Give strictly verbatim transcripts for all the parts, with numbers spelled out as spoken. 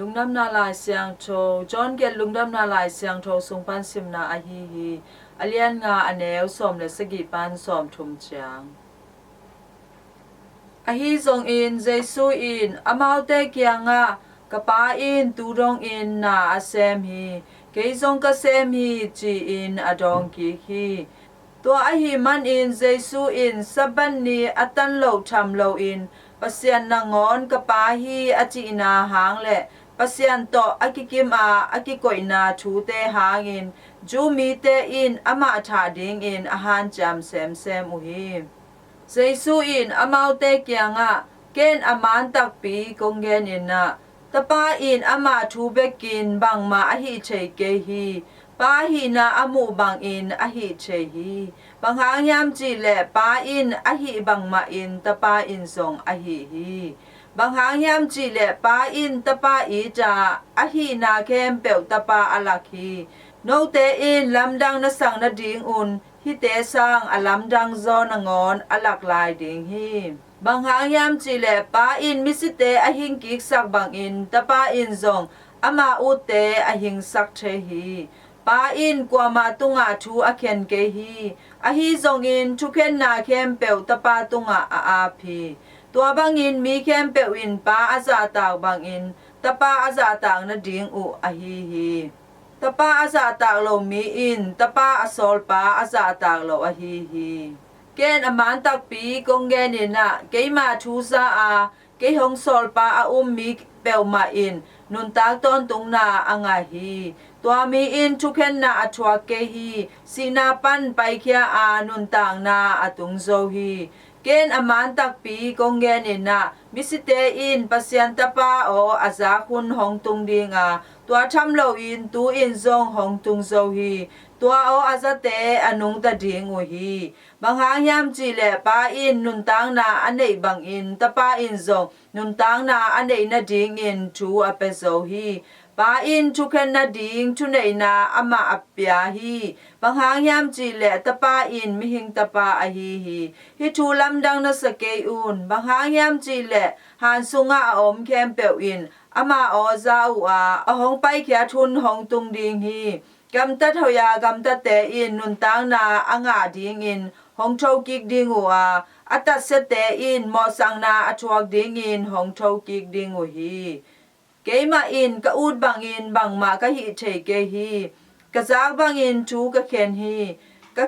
Lungdamna Lai Siangtho, John gelh Lungdamna Lai Siangtho sung pan simna ahi hi. A lian nga, a neu sawm le sagih pan sawm thum ciang. Ahi zongin Jesu in amaute kiangah, "Ka Pa in tu dongin na a sem hi, kei zong ka sem hi," ci-in a dawng kik hi. Tua ahih manin Jesu in Sabbath ni a tan loh tham loin, Pasian nangawn ka Pa hi a cihna hang le Pasian tawh a kikim a a kikoihna thute hangin, Jew mite in amah thah dingin a hanciam semsem uh hi. Jesu in amaute kiangah, "Ken a man takpi kong genin ah, Tapa in ama thu bekin bangmah a hih thei kei hi. Pa hihna a muh bangin a hih thei hi. Bang hang hiam cihleh Pa in a hih bangmahin Tapa in zong a hih hi. Bang hang hiam cihleh Pa in Tapa it a, a hihna khempeuh Tapa a lak hi. Note in lamdang na sak nadingun hihte sang a lamdang zaw nangawn a lak lai ding hi. Bang hang hiam cihleh Pa in misite a hingkiksak bangin Tapa in zong ama utte a hingsak thei hi. Pa in kuamah tungah thu a khen kei hi. Ahi zongin thukhenna khempeuh Tapa tungah a ap hi. Tua bangin mi khempeuh in Pa a zahtak bangin Tapa a zahtak nading uh ahi hi. Tapa a zahtak lo mi in Tapa a sawlpa a zahtak lo ahi hi. Ken a man takpi kong genin ah, keima thu za a, kei hong sawlpa a um mi peuhmah in nuntak tawntungna a ngah hi. Tua mi in thukhenna a thuak kei hi. Sihna pan paikhia a, nuntakna a tung zo hi. Ken a man takpi kong genin ah, misite in Pasian Tapa aw a zak hun hong tung ding a, tua tham loin tu-in zong hong tung zo hi. Tua aw a zate a nungta ding uh hi. Bang hang hiam cihleh Pa in nuntakna a neih bangin Tapa in zong nuntakna a neih nadingin thu a pia zo hi. Pa in thukhen nading thuneihna amah a pia hi. Bang hang hiam cihleh Tapa in mihing Tapa ahi hi. Hih thu lamdang na sa kei un. Bang hang hiam cihleh han sungah a om khempeuh in ama aw za uh a, a hong paikhiat hun hong tung ding hi. Gamtat hoih a gamtate in nuntakna a ngah dingin hong thokik ding uh a, a tatsiate in mawhsakna a thuak dingin hong thokik ding uh hi. Keimah in ka ut bangin bangmah ka hih thei kei hi. Ka zak bangin thu ka khen hi. Ka,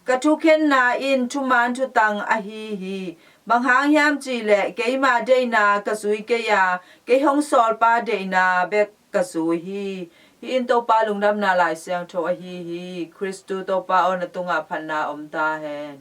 ka thukhenna in thuman thutang ahi hi. Bang hang hiam cihleh keima deihna ka zui kei a, kei hong sawlpa deihna bek ka zui hi. Hih in Topa Lungdamna Lai Siangtho ahi hi. Khristu Topa aw, na tungah phatna om ta hen.